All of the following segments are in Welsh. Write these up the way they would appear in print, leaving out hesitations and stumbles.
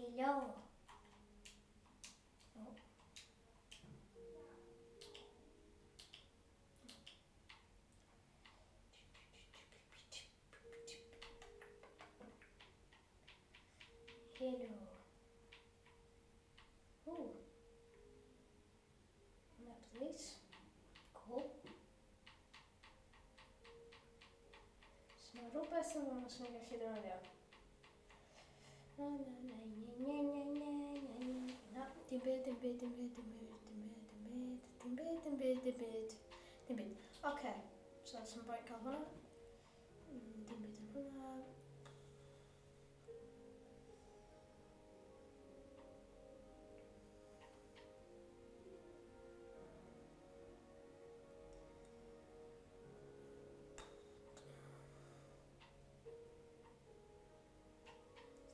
Helo. Oh. Helo. Ooh. Map please. Cool. So mae rhywbeth yn fawr sy'n gallu defnyddio. Na, na, na, na, na, na, na, na, na. Na, dim byd, dim byd, dim byd, dim byd, dim byd, dim byd, dim byd, dim byd, dim byd, dim byd. Oce, so sy'n bwynt cael hwnna. Dim byd yn hwnna.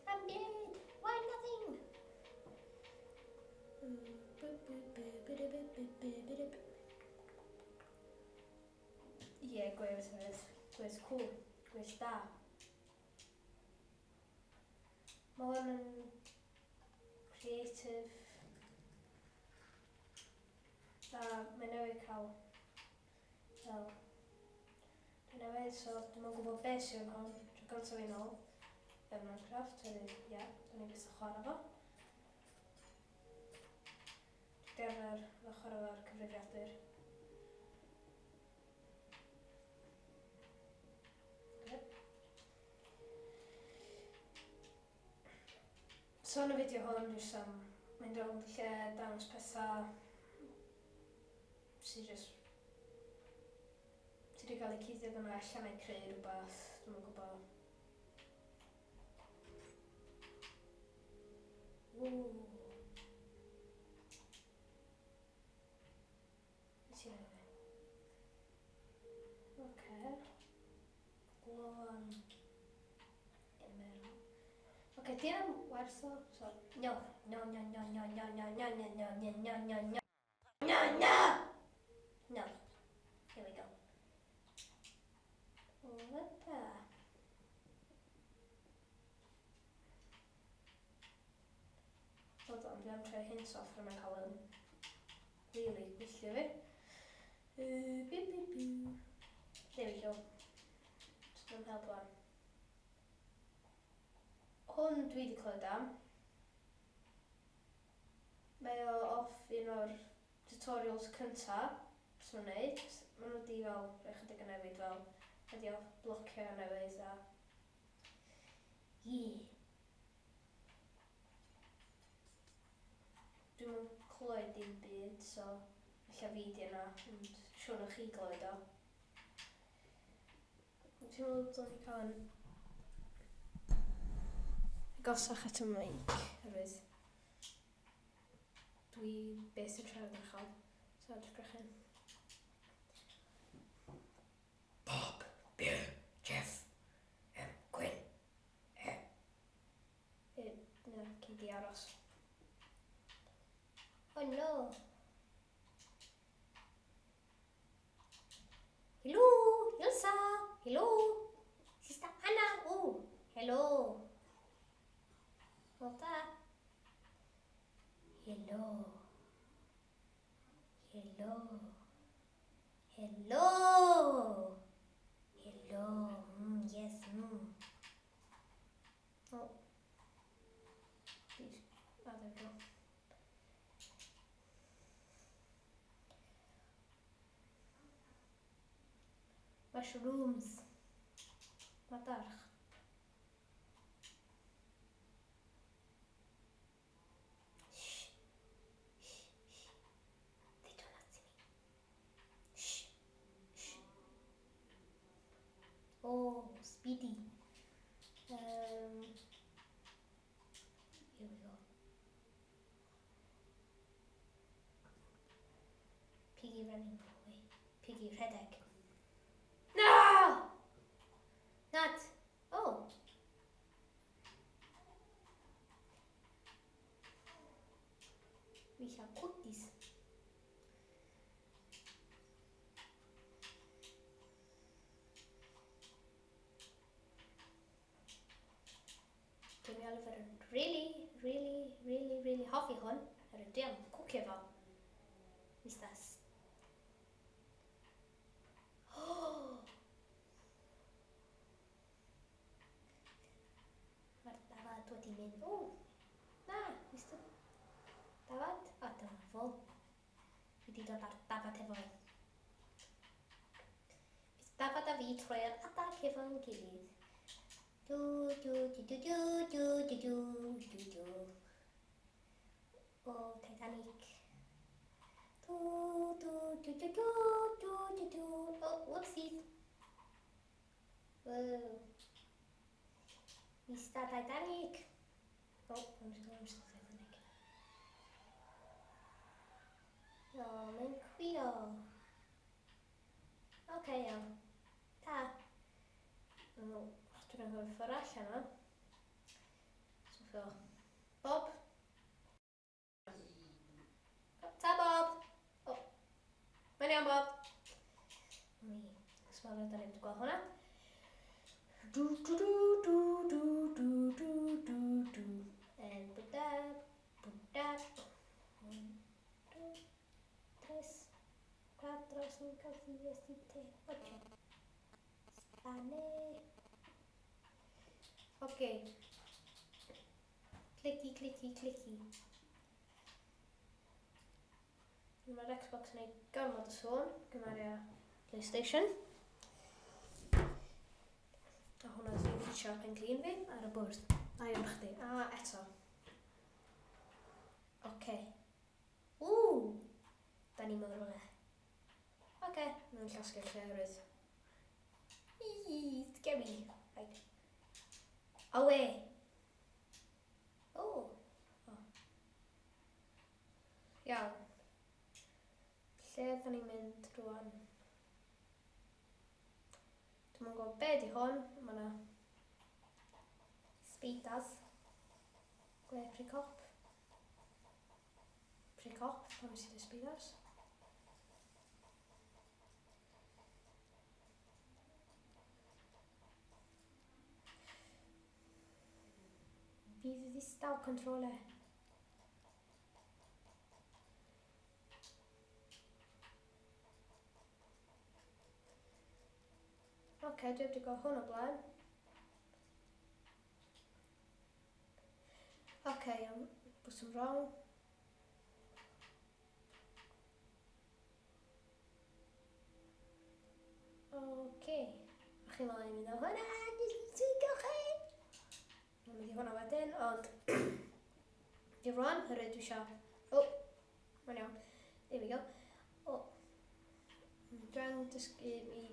I'm dead. Why nothing? Ie, yeah, gwyrdd hefyd. Gwyrdd cool. Gwyrdd da. Mae hwn yn creative. A mae newydd cael fel dwi newydd, so dwi'm yn gwybod beth sydd yn hwn. Tro gyntaf fi nôl yn Minecraft, wedyn ie, yeah, do'n i byth yn chwarae fo. Dwi 'di arfer efo chwarae fo ar cyfrifiadur. So yn y fideo hwn, dwi jyst am mynd rownd y lle, dangos pethau sydd jyst sydd wedi cael eu cuddio fyna, allan neu creu rhywbeth, dwi'm yn gwybod. Ww. Beth sy'n rhaid fi? Oce. Glon. Emerald. Oce, di am werth o. So, no, no, no, no, no, no, no, no, no, no, no, no, no, no, no, no! No. Here we go. Whoopa. Hold on, dwi am troi hyn off rwy'n mae'n cael yn really gwylltio fi. Bi, bi, bi. There we go. So dwi'n help o'n. Hwn dwi wedi clywed am. Mae o off un o'r tutorials cynta sy'n nhw'n neud. Maen nhw wedi fel rhoi chydig o newid fel ydi o blocio newydd a yeah. Dwi'm yn clywed dim byd, so ella fi 'di yna, ond siŵr na chi glywed o. Dwi'n teimlo dylwn i cael yn agosach at y mic, oherwydd dwi byth yn siarad yn uchel. So, edrych hyn. Bob, Bill, Jeff, um, Gwyn, e. E, na, cei di aros. Oh no! Hello, Elsa! Hello! Sister Anna! Oh, hello! Wel da. Hello. Hello. Hello! Hello. Mm, yes. Oh. Please. Oh, there we go. Mushrooms. Madarch. Shh. Shh. Shh. They do not see me. Shh. Shh. Oh, speedy. Here we go. Piggy running away. Piggy rhedeg. No! Not. Oh. We shall cook this. Jamie Oliver yn really... really, really, really hoffi hwn. Yr dwi am cwcio fo. Mr. S. Oh! Mae'r dafad wedi mynd. O! Na, Mr. Dafad? O, dyma fo. Dwi wedi dod ar dafad efo fi. Bydd dafad a fi trwy'r adag hefo'n gilydd. Du, du, du, du, du, du, du, du, du, du. O, Titanic. Du, du, du, du, du, du, du, du. Oh, whoopsies. Whoa. Mr Titanic. Oh, I'm just going Mr Titanic. O, mae'n cwio. Oce, okay, iawn. Ta. O, dwi'n anghofio ffordd allan yma. So, Bob. Ta, Bob. O, mae'n iawn, Bob. Mi, smalio, da ni wedi gweld hwnna. Du, du, du, du, du, du, du, du, du. And bwda, bwda. Un, dau, tres, cuatro, cinco, seis, siete, ocho. Spane. Okay. Clicky, clicky, clicky. Mae'r Xbox yn ei gormod o sŵn, gymharu â PlayStation. A hwnna dwi'n hitio pen glin fi ar y bwrdd. Da iawn chdi. A eto. Oce. Okay. Ww! Da ni mewn rhywle. Oce, okay. Mae'n llosgi'r lle oherwydd. Ii, scary. Right. Away! O! Oh. Iawn. Lle da ni'n mynd rwan? Dwi'm yn gwybod be di hwn. Mae yna spiders. Gwe pry cop. Pry cop, pam sydd y spiders? Bydd ddistaw controller. Oce, okay, dwi wedi gweld hwn o blaen. Oce, okay, iawn. Bottom wrong. Oce. A chi moyn mynd o hwnna, nes i twig chi. Mae'n mynd i hwnna wedyn, ond di rwan, herwydd dwi eisiau... O, oh, mae'n iawn. There we go. O, oh. Dwi'n dysgu i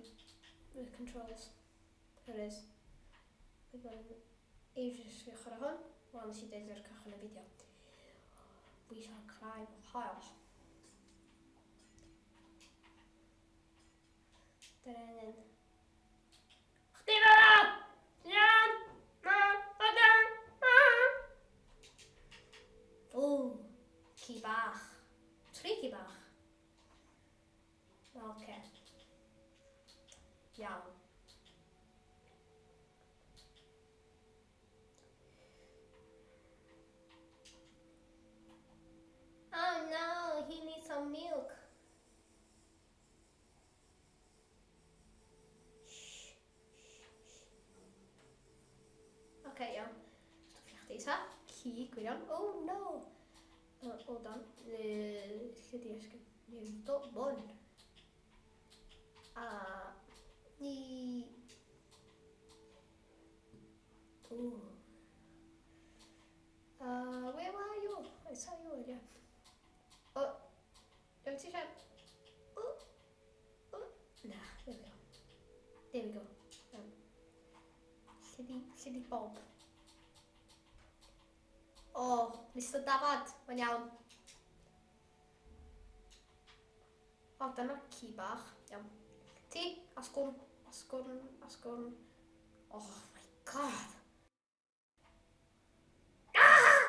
the controls. Herwydd, wedi bod yn ages fi chwarae hwn. Wel, nes i dweud ar cychwyn y fideo. We shall climb higher. Dyna angen. Chdi fara! Iawn! Na! Oda! O! Ci bach. Tri ci bach. Oce. Iawn. Oh no, he needs some milk. Shh, shh, shh. Oce, iawn. Stwffio chdi ta. Ci, gwirion. Oh no! Hold on. Lle di esgyn? Ni'n dod bon. A... Ni... Ooh. Where were you? I saw you earlier. Oh, Iawn ti eisiau? O, o, na, there we go. There we go. Iawn. Lle di, lle di Bob? O, oh, Mr Dafad, mae'n iawn. O, dyna ci bach. Iawn. Ti, asgwrn, asgwrn, asgwrn. Oh my god. Ah!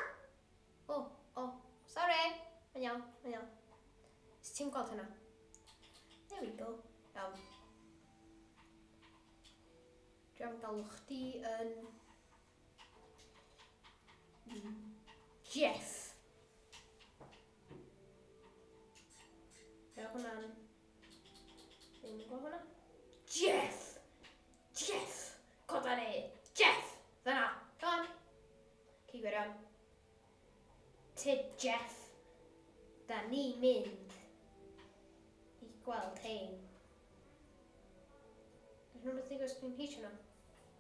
O, o, sorry. Mae'n iawn, mae'n iawn. Is ti'n gweld hynna? There we go. Iawn. Dwi am galw chdi yn... Jeff. Ie, hwnna'n... Ddim yn gweld hwnna. Jeff! Jeff! Coda ni! Jeff! Fyna! Come on! Cig gwirion. Ty Jeff. Da ni'n mynd i gweld hein. Dwi'n rhywbeth i gwrs dwi'n heisio nhw.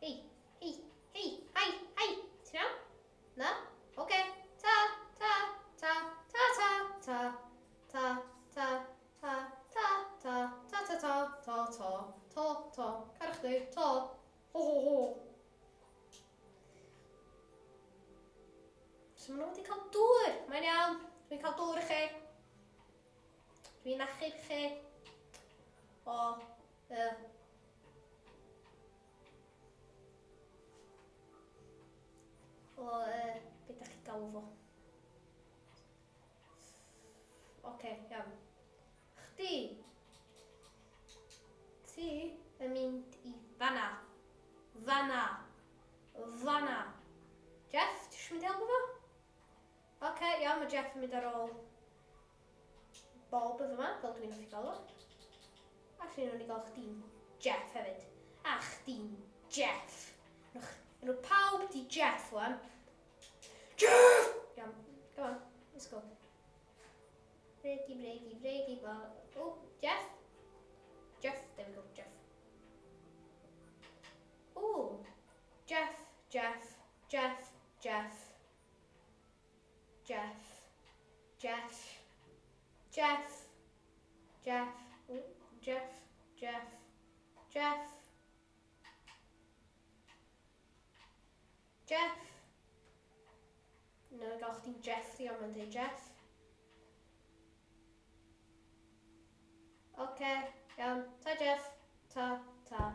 Hei, hei, hei, hai, hai, ti'n iawn? Na? Oce. Okay. Ta, ta, ta, ta, ta, ta, ta, ta, ta, ta, ta, ta, ta, ta, ta, ta, ta, ta, car chdi, ta, ho, ho, ho. So maen nhw wedi cael dŵr. Mae'n iawn. Dwi'n cael dŵr i chi. Dwi'n achub chi o y o y be da chi galw fo. Oce, okay, iawn. Chdi. Ti yn mynd i fanna. Fanna. Fanna. Jeff, ti eisiau mynd i helpu fo? Oce, okay, iawn, mae Jeff yn mynd ar ôl Bob yn fyma, fel dwi'n hoffi gael o. Actually, nhw'n i gael chdi'n Jeff hefyd. A chdi'n Jeff. Nhw pawb di Jeff, wan. Jeff! Iawn, come on, let's go. Bregi, bregi, bregi, bo. Oh, Jeff. Jeff, there we go, Jeff. Oh, Jeff, Jeff, Jeff, Jeff. Jeff, Jeff, Jeff, Jeff, oh, Jeff, Jeff, Jeff, Jeff. No, gael chdi'n Jeff di ond mae'n dweud Jeff. Oce, okay, iawn. Ta Jeff. Ta, ta.